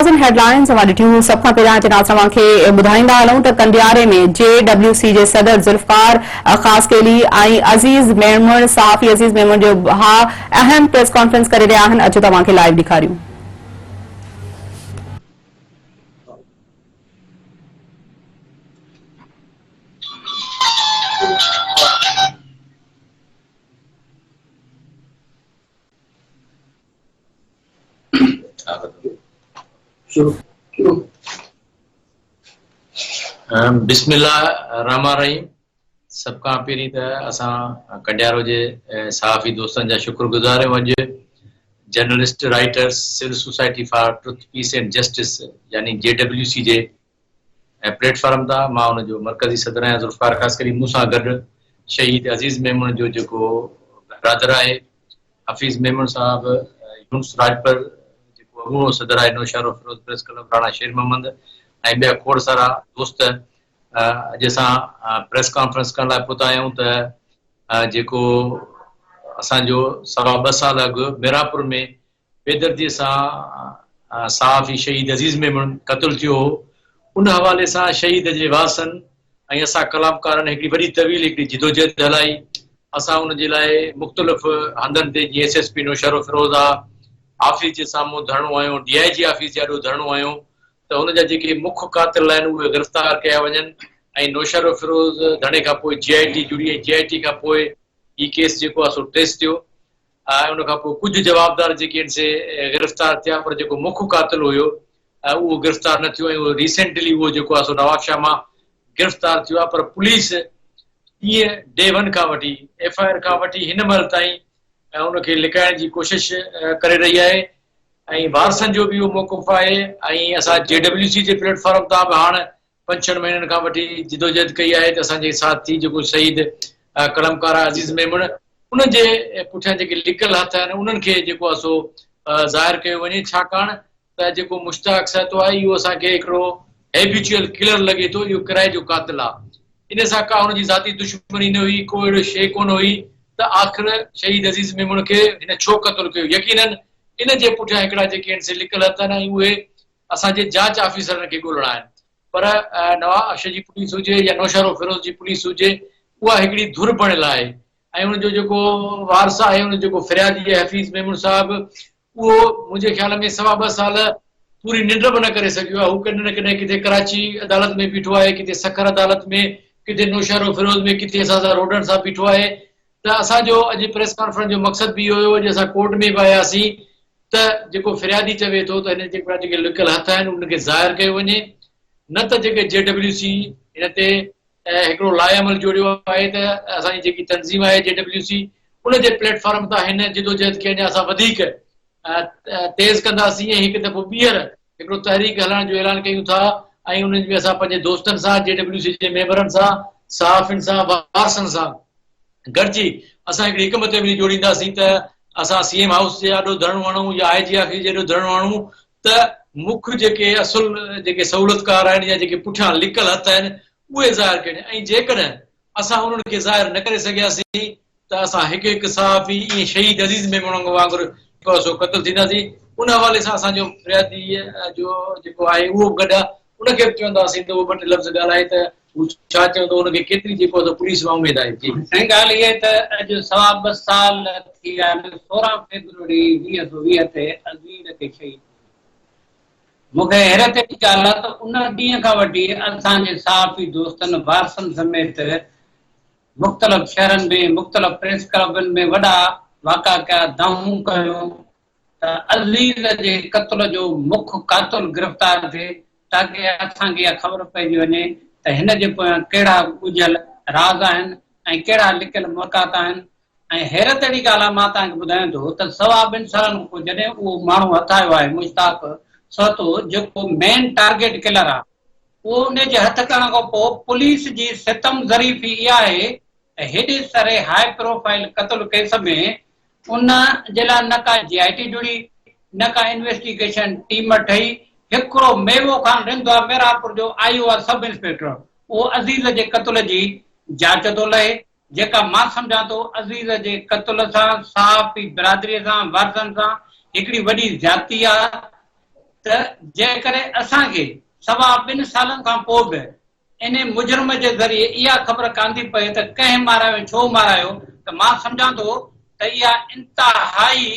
ناظرين هيڊلائنز اوهان ڏٺيون سڀ کان پهريان هتي ناظرين اوهان کي ٻڌائيندا هلون ته ڪنڊياري ۾ جي ڊبليو سي جي صدر ذوالفقار خاصخيلي ۽ عزيز ميمڻ صحافي عزيز ميمڻ جو ڀاء اهم پريس ڪانفرنس ڪري رهيا آهن اچو ته اوهان کي لائيو ڏيکاريون. بسم الله الرحمٰن الرحيم سڀ کان پهرين ته اسان ڪنڊيارو جي صحافي دوستن جا شڪر گذار آهيون اڄ journalist writers civil society for truth peace and justice يعني جي ڊبليو سي جي پليٽ فارم تان مان ان جو مرڪزي صدر آهيان ذوالفقار خاصخيلي مون سان گڏ شهيد عزيز ميمڻ جو جيڪو برادر آهي حفيظ ميمڻ صاحب يونس راڄپر جيڪو اڳوڻو صدر آهي نوشهروفيروز پريس ڪلب راڻا شير محمد ۽ ٻيا کوڙ سارا دوست اڄ اسان پريس ڪانفرنس ڪرڻ لاء پهتا آهيون ته جيڪو اسان جو سوا ٻه سال اڳ ميرانپور ۾ بيدرديء سان صحافي شهيد عزيز ميمڻ قتل ٿيو هو، ان حوالي سان شهيد جي وارثن ۽ اسان ڪلامڪارن هڪڙي وڏي طويل هڪڙي جدوجهد هلائي، اسان ان جي لاء مختلف هنڌن تي جيئن ايس ايس پي نوشهروفيروز آ آفيس جي سامهون ڌرڻو هنيو، ڊي I جي آفيس جي آڏو ڌرڻو هنيو ته ان جا جيڪي مک قاتل آهن اهي گرفتار ڪيا وڃن ۽ نوشهروفيروز ڌرڻي کان پوء جي آء ٽي جڙي ۽ جي آء ٽي کان پوء هي ڪيس جيڪو آ سو ٽريس ٿيو. ۽ ان کان پوء ڪجهه جوابدار جيڪي آهن سي گرفتار ٿيا پر جيڪو مک قاتل هيو اهو گرفتار نه ٿيو ۽ اهو ريسينٽلي اهو جيڪو آهي سو نوابشاهه مان گرفتار ٿيو آهي پر پوليس ائين ڊي ون کان وٺي ايف I R کان وٺي هن مهل تائين ان کي لڪائڻ جي ڪوشش ڪري رهي آهي ۽ وارثن جو به اهو موقف آهي ۽ اسان جي ڊبليو سي جي پليٽ فارم تان به هاڻ پنج ڇهن مهينن کان وٺي جدوجهد ڪئي آهي ته اسان جي ساٿي جيڪو شهيد قلمڪار آهي عزيز ميمڻ ان جي پٺيان جيڪي لڪل هٿ آهن انهن کي جيڪو آهي سو ظاهر ڪيو وڃي ڇاڪاڻ ته جيڪو مشتاق سهتو آهي اهو اسان کي هڪڙو هيبيچوئل ڪلر لڳي ٿو اهو ڪرائي جو قاتل آهي ان سان ڪا هن جي ذاتي دشمني نه هئي ڪو اهڙو شيء ڪونه هئي ته آخر شهيد عزيز ميمڻ کي هن ڇو قتل ڪيو يقينن ان جي پٺيان هڪڙا جيڪي آهن سي لڪل هٿ آهن ۽ اهي اسان جي جاچ آفيسرن کي ڳولڻا آهن پر نوابشاهه جي پوليس هجي يا نوشهروفيروز جي پوليس هجي اها هڪڙي ڌر بڻيل آهي ۽ ان جو جيڪو وارث آهي ان جو جيڪو فريادي آهي حفيظ ميمڻ صاحب اهو منهنجي خيال ۾ سوا ٻه سال پوري ننڊ به نه ڪري سگهيو آهي هو ڪڏهن نه ڪڏهن ڪٿي ڪراچي عدالت ۾ بيٺو آهي ڪٿي سکر عدالت ۾ ڪٿي نوشهروفيروز ۾ ڪٿي اسان سان روڊن سان بيٺو آهي ته اسان جو اڄ پريس ڪانفرنس جو مقصد به اهو هيو اڄ اسان ڪورٽ ۾ به آياسين ته جيڪو فريادي چوي ٿو ته هن جي پٺيان جيڪي لڪل هٿ آهن انهن کي ظاهر ڪيو وڃي نه ته جيڪي جي ڊبليو سي هن تي هڪڙو لاء عمل جوڙيو آهي ته اسان جي جيڪي تنظيم آهي جي ڊبليو سي ان جي پليٽ فارم تان هن جدوجهد کي اڃا اسان وڌيڪ تيز ڪنداسين ۽ هڪ دفعو ٻيهر هڪڙو تحريڪ هلائڻ جو اعلان ڪيون ٿا ۽ انهن ۾ اسان پنهنجي دوستن سان جي ڊبليو سي جي ميمبرن سان صحافين سان وارثن سان گڏجي اسان هڪڙي حڪمت عملي جوڙينداسين ته اسان سي ايم هائوس جي آڏو ڌرڻو هڻون يا آء جي آفيس جي آڏو ڌرڻو هڻون ته مک جيڪي اصل جيڪي سهولتڪار آهن يا جيڪي پٺيان لڪل هٿ آهن اهي ظاهر ڪرڻ ۽ جيڪڏهن اسان انهن کي ظاهر نه ڪري سگهياسين ته اسان هڪ هڪ صحافي ائين شهيد عزيز ميمڻ وانگر جيڪو آهي سو قتل ٿينداسين ان حوالي سان اسان جو فريادي جو جيڪو آهي اهو به گڏ آهي ان کي به چونداسين ته اهو ٻه ٽي لفظ ڳالهائي ته هو ڇا چوندو ان کي ڪيتري جيڪو آهي سو پوليس مان اميد آهي جي. سائين ڳالهه اها آهي ته اڄ سوا ٻه سال ٿي ويا آهن 16 فيبروري 2020 تي عزيز کي شهيد ڪيو مون کي حيرت جي ڳالهه آهي ته ان ڏينهن کان وٺي اسان جي صحافي دوستن وارثن سميت مختلف شهرن ۾ مختلف پريس ڪلبن ۾ وڏا واڪا ڪيا دانهون ڪيون ته عزيز جي قتل جو مک قاتل گرفتار ٿئي تاڪه اسان کي اها خبر پئجي وڃي ته هن جي پويان ڪهڙا ڳجهيل راز آهن ۽ ڪهڙا لڪيل مرڪات آهن ۽ حيرت اهڙي ڳالهه آهي مان توهان کي ٻڌايان ٿو ته سوا ٻن سالن کان پوء جڏهن اهو ماڻهو هٿ آيو آهي مشتاق سهتو جيڪو مين ٽارگيٽ ڪلر آهي اهو ان جي هٿ ڪرڻ کان پوء پوليس جي ستم ظريفي اها آهي ته هيڏي ساري هاء پروفائيل قتل ڪيس ۾ ان جي لاء نه ڪا جي آء ٽي جڙي، نه ڪا انويسٽيگيشن ٽيم ٺهي، هڪڙو ميوو خان رند آ ميرانپور جو آيو آ سب انسپيڪٽر اهو عزيز جي قتل جي جاچ ٿو لهي، جيڪا مان سمجهان ٿو عزيز جي قتل سان صحافي برادري سان وارثن سان هڪڙي وڏي زيادتي آ. ته جيڪڏهن اسان کي سوا ٻن سالن کان پوء به انهي مجرم جي ذريعي اها خبر ڪانه ٿي پئي ته ڪنهن مارايو ۽ ڇو مارايو ته مان سمجهان ٿو ته اها انتهائي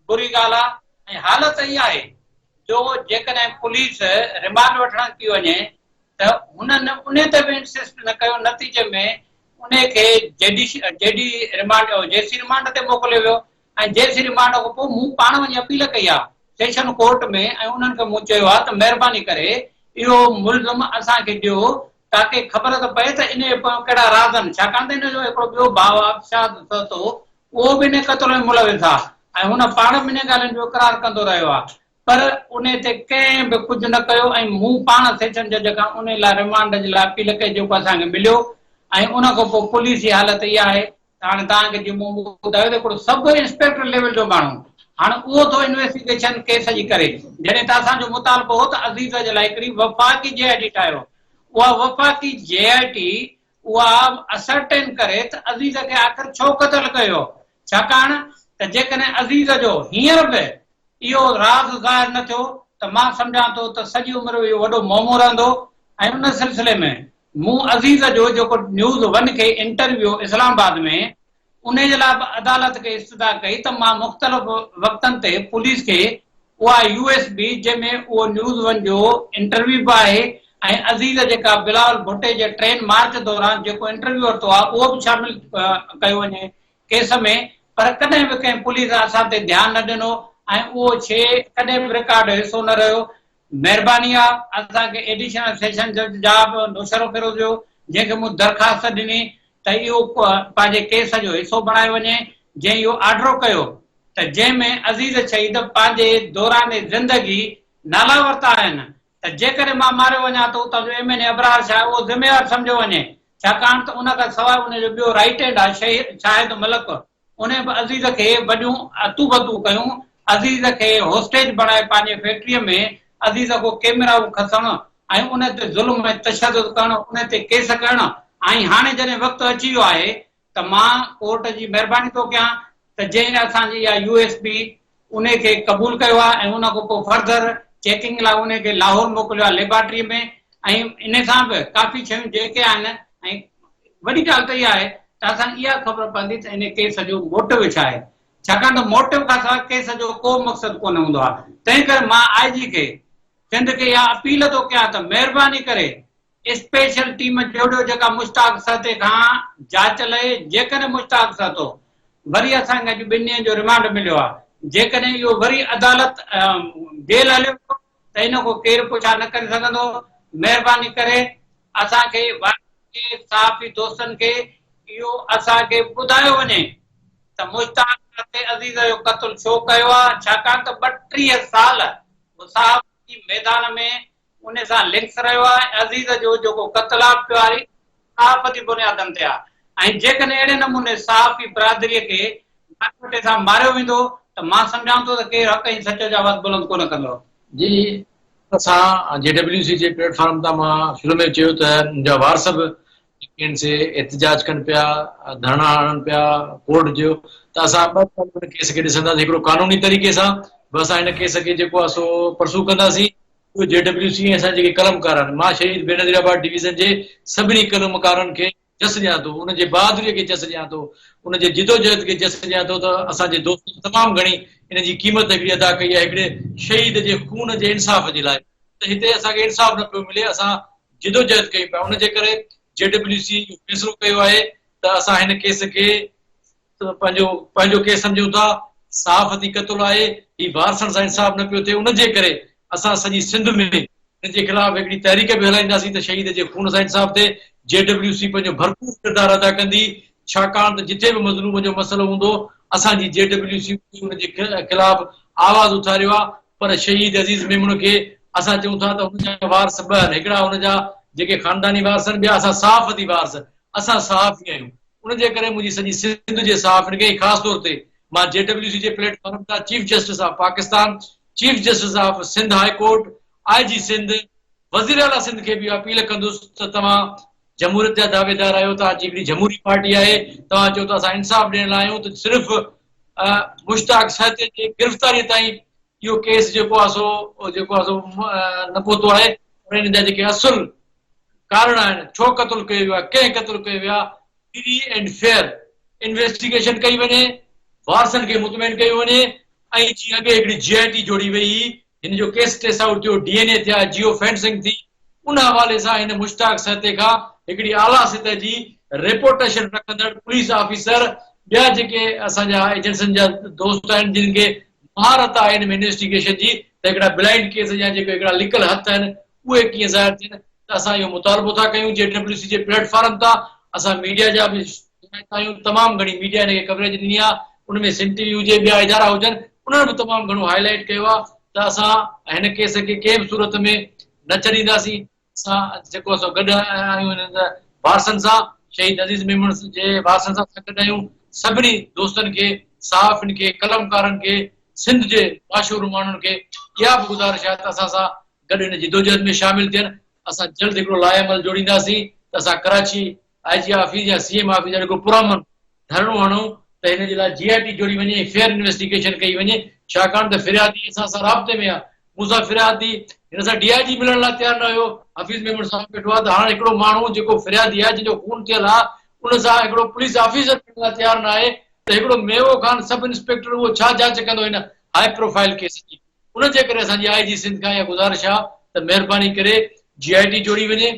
بري ڳالهه آهي ۽ حالت اها آهي جو جيڪڏهن پوليس رمانڊ وٺڻ ٿي وڃي ته هنن انهي تي به انسسٽ نه ڪيو نتيجي ۾ انهي کي جي ڊي رمانڊ جي سي رمانڊ تي موڪليو ويو ۽ جي سي رمانڊ کان پوء مون پاڻ وڃي اپيل ڪئي آهي سيشن ڪورٽ ۾ ۽ انهن کي مون چيو آهي ته مهرباني ڪري اهو ملزم اسان کي ڏيو تاڪه خبر ته پئي ته انهي جي پويان ڪهڙا راز آهن ڇاڪاڻ ته ان جو هڪڙو ٻيو ڀاء آبشاد سهتو اهو به انهي قتل ۾ ملوث آهي ۽ هن پاڻ به انهي ڳالهين جو اقرار ڪندو رهيو آهي پر انهي تي ڪنهن به ڪجهه نه ڪيو ۽ مون پاڻ سيشن جج کان انهي لاء رمانڊ جي لاء اپيل ڪئي جيڪو اسان کي مليو ۽ ان کان پوء پوليس جي حالت اها آهي ته هاڻي توهان کي جيئن مون ٻڌايو ته هڪڙو سب انسپيڪٽر ليول جو ماڻهو هاڻي اهو ٿو انويسٽيگيشن ڪيس جي ڪري جڏهن ته اسان جو مطالبو هو ته عزيز جي لاء هڪڙي وفاقي جي آء ٽي ٺاهيو اها وفاقي جي آء ٽي اها اسرٽين ڪري ته عزيز کي آخر ڇو قتل ڪيو ڇاڪاڻ ته جيڪڏهن عزيز جو هينئر به اهو راز ظاهر نه ٿيو ته مان سمجهان ٿو ته سڄي عمر اهو وڏو معمو رهندو ۽ ان سلسلي ۾ مون عزيز جو جيڪو نيوز ون کي انٽرويو اسلام آباد ۾ انهي جي لاء به عدالت کي استدعا ڪئي ته مان مختلف وقتن تي پوليس کي اها يو ايس بي جنهن ۾ اهو نيوز ون جو انٽرويو به آهي ۽ عزيز جيڪا بلاول ڀٽي جي ٽرين مارچ دوران جيڪو انٽرويو ورتو آهي اهو به شامل ڪيو وڃي ڪيس ۾ پر ڪڏهن به ڪنهن پوليس اسان تي ڌيان نه ڏنو ۽ اهو شيء ڪڏهن به رڪارڊ جو حصو نه رهيو. مهرباني آ اسان کي ايڊيشنل سيشن جج جاب نوشهروفيروز جو جنهن کي مون درخواست ڏني ته اهو پنهنجي ڪيس جو حصو بڻايو وڃي جنهن اهو آرڊرو ڪيو ته جنهن ۾ عزيز شهيد پنهنجي دوران زندگي نالا ورتا آهن ته جيڪڏهن مان ماريو وڃان ته اتان جو M N A Abrar Shah اهو ذميوار سمجهيو وڃي، ڇاڪاڻ ته ان کان سواء ان جو ٻيو رائيٽ هينڊ آهي شاهد ملڪ، انهي به عزيز کي وڏيون اتون ڪيون، عزيز کي هوسٽيج بڻائي پنهنجي فيڪٽريء ۾ عزيز کان ڪيمرائون کسڻ ۽ ان تي ظلم ۽ تشدد ڪرڻ، ان تي ڪيس ڪرڻ ۽ هاڻي جڏهن وقت اچي ويو آهي ته مان ڪورٽ جي مهرباني ٿو ڪيان ته جنهن اسان جي اها يو ايس بي انهي کي قبول ڪيو آهي ۽ ان کان پوء فرڌر چيڪنگ لاء انهي کي لاهور موڪليو آهي ليبارٽري ۾ ۽ انهي سان به ڪافي شيون جيڪي آهن ۽ وڏي ڳالهه ته اها آهي ته اسان کي اها خبر پوندي ته انهي ڪيس جو موٽو ڇا آهي ڇاڪاڻ ته موٽو کان سواء ڪيس جو ڪو مقصد ڪونه هوندو آهي تنهن ڪري مان آء جي کي سنڌ کي اها اپيل ٿو ڪيان ته مهرباني ڪري اسپيشل ٽيم جوڙيو جيڪا مشتاق سهتي کان جاچ لهي، جيڪڏهن مشتاق سهتو وري اسان کي اڄ ٻن ڏينهن جو رمانڊ مليو آهي جيڪڏهن اهو وري عدالت جيل هليو ويو ته ان کان ڪير پڇا نه ڪري سگهندو، مهرباني ڪري اسان کي کي صحافي دوستن کي اهو اسان کي ٻڌايو وڃي ته مشتاق سهتي عزيز جو قتل ڇو ڪيو آهي ڇاڪاڻ ته 32 سال صحافتي ميدان ۾ ان سان لنڪس رهيو آهي ۽ عزيز جو جيڪو قتل آهي پيو آهي صحافتي بنيادن تي آهي ۽ جيڪڏهن اهڙي نموني صحافي برادري کي مارڪوٽي سان ماريو ويندو ته مان سمجهان ٿو ته ڪير حق ۽ سچ جو آواز بلند ڪونه ڪندو. جي اسان جي ڊبليو سي جي پليٽ فارم تان مان شروع ۾ چيو ته منهنجا وارث به جيڪي آهن سي احتجاج ڪن پيا ڌرڻا هڻن پيا ڪورٽ جو ته اسان ٻه طرح ان ڪيس کي ڏسنداسين هڪڙو قانوني طريقي سان به اسان هن ڪيس کي جيڪو آهي سو پرسو ڪنداسين جي ڊبليو سي ۽ اسان جيڪي قلمڪار آهن، مان شهيد بينظير آباد ڊويزن جي سڀني قلمڪارن کي جس ڏيان ٿو، انهن جي بهادريء کي جس ڏيان ٿو، انهن جي جدوجهد کي جس ڏيان ٿو ته اسان جي دوستن تمام گهڻي ان جي قيمت هڪڙي ادا ڪئي آهي هڪڙي شهيد جي خون جي انصاف جي لاء ته هتي اسان کي انصاف نه پيو ملي اسان جدوجهد ڪيون پيا ان جي ڪري جي ڊبليو سي اهو فيصلو ڪيو آهي ته اسان هن ڪيس کي ته پنهنجو پنهنجو ڪيس سمجهون ٿا، صحافتي قتل آهي، هي وارثن سان انصاف نه پيو ٿئي ان جي ڪري اسان سڄي سنڌ ۾ ان جي خلاف هڪڙي تحريڪ به هلائينداسين ته شهيد جي خون سان انصاف ٿئي، جي ڊبليو سي پنهنجو ڀرپور ڪردار ادا ڪندي، ڇاڪاڻ ته جٿي به مظلوم جو مسئلو هوندو اسان جي جي ڊبليو سي ان جي خلاف آواز اٿاريو آهي پر شهيد عزيز ميمڻ کي اسان چئون ٿا ته هن جا وارث ٻه آهن هڪڙا هن جا جيڪي خانداني وارث آهن ٻيا اسان صحافتي وارث اسان صحافي آهيون ان جي ڪري منهنجي سڄي سنڌ جي صحافين کي ۽ خاص طور تي مان جي ڊبليو سي جي پليٽ فارم تان chief justice of Pakistan, chief justice of Sindh high court, I G Sindh, وزير اعليٰ سنڌ کي به اپيل ڪندس ته توهان جمهوريت جا دعويدار آهيو، توهان جي هڪڙي جمهوري پارٽي آهي، توهان چئو ته اسان انصاف ڏيڻ لاء آهيون ته صرف مشتاق سهتي جي گرفتاري تائين اهو ڪيس جيڪو آهي سو جيڪو آهي سو نه پهتو آهي پر ان جا جيڪي اصل ڪارڻ آهن ڇو قتل ڪيو ويو آهي ڪنهن قتل ڪيو ويو آهي فري اينڊ فيئر انويسٽيگيشن ڪئي وڃي وارثن کي مطمئن ڪيو وڃي ۽ جيئن اڳي هڪڙي جي آء ٽي جوڙي وئي هئي هن جو ڪيس ٽريس آئوٽ ٿيو ڊي اين اي ٿيا جيو فينسنگ ٿي ان حوالي سان هن مشتاق سهتي کان هڪڙي اعليٰ سطح جي ريپوٽيشن رکندڙ پوليس آفيسر ٻيا جيڪي اسان جا ايجنسين جا دوست آهن جن کي مهارت آهي ان ۾ انويسٽيگيشن جي ته هڪڙا بلائنڊ ڪيس يا جيڪي هڪڙا لڪل هٿ آهن اهي ڪيئن ظاهر ٿين ته اسان اهو مطالبو ٿا ڪيون جي ڊبليو سي جي پليٽ فارم تان اسان ميڊيا جا به آهيون تمام گهڻي ميڊيا هن کي ڪوريج ڏني آهي ان ۾ سنڌ ٽي وي هجي ٻيا ادارا هجن انهن به تمام گهڻو هائي لائيٽ ڪيو آهي ته اسان هن ڪيس کي ڪنهن به صورت ۾ نه ڇڏينداسين اسان جيڪو اسان گڏ آهيون هن وارثن سان شهيد عزيز ميمڻ جي وارثن سان اسان گڏ آهيون سڀني دوستن کي صحافين کي قلمڪارن کي سنڌ جي باشعور ماڻهن کي اها به گذارش آهي ته اسان سان گڏ هن جدوجهد ۾ شامل ٿين اسان جلد هڪڙو لاء عمل جوڙينداسين ته اسان ڪراچي آء جي آفيس يا سي ايم آفيس جو هڪڙو پرامن ڌرڻو هڻون ته هن جي لاء جي آء ٽي جوڙي وڃي ۽ فيئر انويسٽيگيشن ڪئي وڃي ڇاڪاڻ ته فريادي اسان سان رابطي ۾ آهي مون سان فريادي هن سان ڊي I جي ملڻ لاء تيار نه هيو حفيظ ميمڻ صاحب ويٺو آهي ته هاڻ هڪڙو ماڻهو جيڪو فريادي آهي جنهن جو خون ٿيل آهي ان سان هڪڙو پوليس آفيسر ملڻ لاء تيار نه آهي ته هڪڙو ميوو خان سب انسپيڪٽر اهو ڇا جاچ ڪندو هن هاء پروفائل ڪيس جي ان جي ڪري اسان جي آء جي سنڌ کان اها گذارش آهي ته مهرباني ڪري جي آء ٽي جوڙي وڃي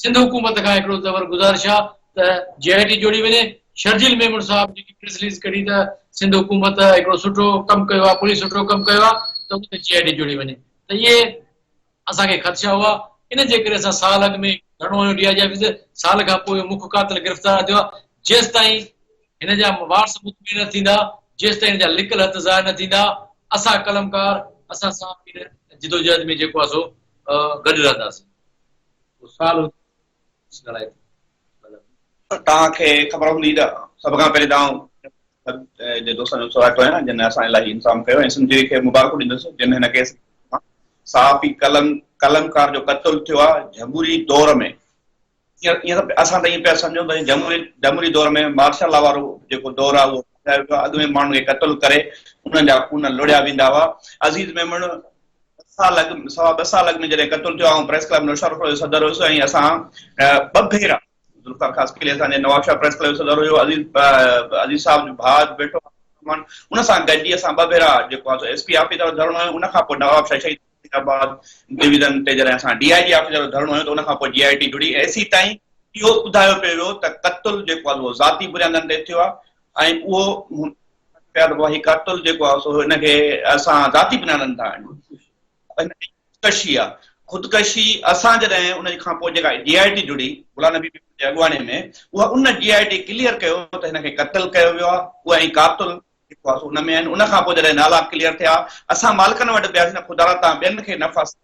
سنڌ حڪومت کان هڪڙو زبر گذارش آ ته جي آء ٽي جوڙي وڃي، شرجيل ميمڻ صاحب جيڪي پريس رليز ڪڍي ته سنڌ حڪومت هڪڙو سٺو ڪم ڪيو آ پوليس سٺو ڪم ڪيو آ ته ان تي جي آء ٽي جوڙي وڃي ته اهي اسان کي خدشا هئا ان جي ڪري اسان سال اڳ ۾ ڌرڻو هنيو ڊي I جي آفيس تي سال کان پوء مک قاتل گرفتار نه ٿيو آ جيستائين هن جا وارث مطمئن نه ٿيندا جيستائين هن جا لڪل هٿ ظاهر نه ٿيندا اسان قلمڪار اسان صحافي جدوجهد ۾ جيڪو آ سو گڏ رهنداسين. توهان کي خبر هوندي ته سڀ کان پهرين ته آئون جي دوستن جو سواگت آهيان جن اسان الاهي انتظام ڪيو ۽ سنڌ کي مبارڪون ڏيندس جن هن ڪيس صحافي قلم قلمڪار جو قتل ٿيو آهي جمهوري دور ۾ ائين ته اسان ته ائين پيا سمجهون ته جمهوري جمهوري دور ۾ مارشل لا وارو جيڪو دور آهي اهو اڳ ۾ ماڻهن کي قتل ڪري انهن جا خون لڙيا ويندا هئا عزيز ميمڻ سال اڳ سوا ٻه سال اڳ ۾ جڏهن قتل ٿيو آئون پريس ڪلب نوشهروفيروز جو صدر هيس ۽ اسان ٻه ڀيرا ذوالفقار خاصخيلي اسان جي نوابشاهه پريس ڪلب جو صدر هيو عزيز عزيز صاحب جو ڀاء ويٺو ان سان گڏجي اسان ٻه ڀيرا جيڪو آهي ايس پي آفيس وارو ڌرڻو هنيو ان کان پوء نوابشاهه شهيد آباد ڊويزن تي جڏهن اسان ڊي I جي آفيس وارو ڌرڻو هنيو ته ان کان پوء جي آء ٽي جڙي ايسي تائين اهو ٻڌايو پيو ويو ته قتل جيڪو آهي اهو ذاتي بنيادن تي ٿيو آهي ۽ اهو پيا ته هي قاتل جيڪو آهي سو هن کي اسان ذاتي بنيادن تان آهيون خودڪشي آهي خودڪشي اسان جڏهن ان کان پوء جيڪا جي آء ٽي جڙي غلام نبي جي اڳواڻي ۾ اها ان جي آء ٽي ڪليئر ڪيو ته هن کي قتل ڪيو ويو آهي اها ۽ قاتل جيڪو آهي سو ان ۾ آهن ان کان پوء جڏهن نالا ڪليئر ٿيا اسان مالڪن وٽ پياسين نه خدا را تان ٻين کي نه ڦاسايو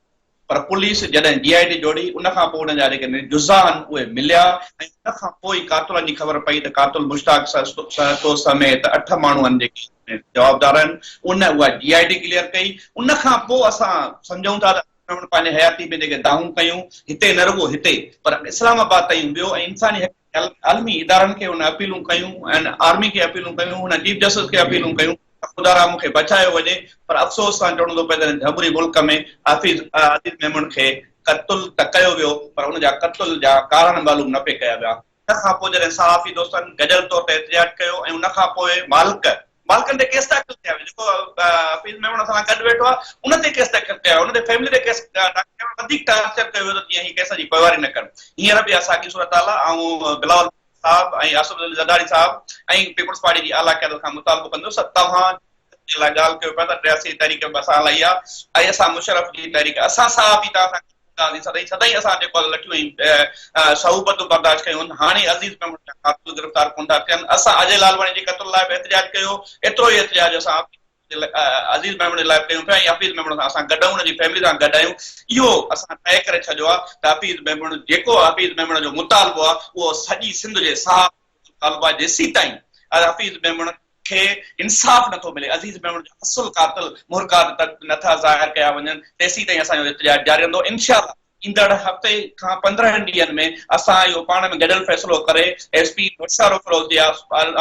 پر پوليس جڏهن جي آء ٽي جوڙي ان کان پوء انهن جا جيڪي جزا آهن اهي مليا ۽ ان کان پوء ئي قاتلن جي خبر پئي ته قاتل مشتاق سهتو سميت اٺ ماڻهو آهن جيڪي جوابدار آهن ان اها جي آء ٽي ڪليئر ڪئي ان کان پوء اسان سمجهون ٿا ته انهن پنهنجي حياتي ۾ جيڪي دانهون ڪيون هتي نه رڳو هتي پر اسلام آباد تائين ويو ۽ انساني حق عالمي ادارن کي هن اپيلون ڪيون ۽ آرمي کي اپيلون ڪيون هن چيف جسٽس کي اپيلون ڪيون ته خدارا مون کي بچايو وڃي پر افسوس سان چوڻو ٿو پئي ته هن جمهوري ملڪ ۾ حفيظ عزيز ميمڻ کي قتل ته ڪيو ويو پر ان جا قتل جا ڪارڻ معلوم نه پئي ڪيا ويا. ان کان پوء جڏهن صحافي دوستن گڏيل طور تي احتجاج ڪيو ۽ ان کان پوء مالڪ مالڪن تي ڪيس داخل ڪيا ويا جيڪو حفيظ ميمڻ اسان سان گڏ ويٺو آهي ان تي ڪيس داخل ڪيا ويا ان تي فيملي تي ڪيس داخل ڪيا ويا وڌيڪ ٽارچر ڪيو ويو ته جيئن هي ڪيس جي پوئواري نه ڪن هينئر به اها ساڳي صورتحال آهي آئون بلاول صاحب ۽ آصف علي زرداري صاحب ۽ پيپلز پارٽي جي اعليٰ قيادت کان مطالبو ڪندس ته توهان جي لاء ڳالهه ڪيو پيا ته 83 تحريڪ به اسان هلائي آهي ۽ اسان مشرف جي تحريڪ اسان صحافي توهان سان گڏ هونداسين سدائين سدائين اسان جيڪو لٺيون ۽ صعوبتون برداشت ڪيون آهن هاڻي عزيز ميمڻ جا قاتل گرفتار ڪونه ٿا ٿين اسان اجي لالواڻي جي قتل لاء به احتجاج ڪيو ايترو ئي احتجاج اسان عزيز ميمڻ جي لاء ڪيون پيا ۽ حفيظ ميمڻ سان اسان گڏ آهيون ان جي فيملي سان گڏ آهيون اهو اسان طئي ڪري ڇڏيو آهي ته حفيظ ميمڻ جيڪو حفيظ ميمڻ جو مطالبو آهي اهو سڄي سنڌ جي صحافين جو مطالبو آهي جيسيتائين حفيظ ميمڻ کي انصاف نٿو ملي عزيز ميمڻ جا اصل قاتل محرڪات نٿا ظاهر ڪيا وڃن تيسيتائين اسان جو احتجاج جاري رهندو انشاء الله ايندڙ هفتي کان 15 ڏينهن ۾ اسان اهو پاڻ ۾ گڏيل فيصلو ڪري ايس پي نوشهروفيروز جي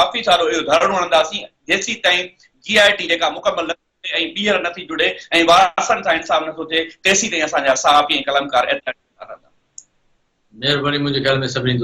آفيس آڏو اهو ڌرڻو هڻنداسين جيسيتائين جي آء ٽي جيڪا مڪمل نه. ۽ ٻيهر نٿي جڙي ۽ وارثن سان انصاف نٿو ٿئي تيسين تائين اسان جا صحافي ۽ قلمڪار احتجاج ڪندا رهندا. مهرباني منهنجي خيال ۾ سڀني دوستن.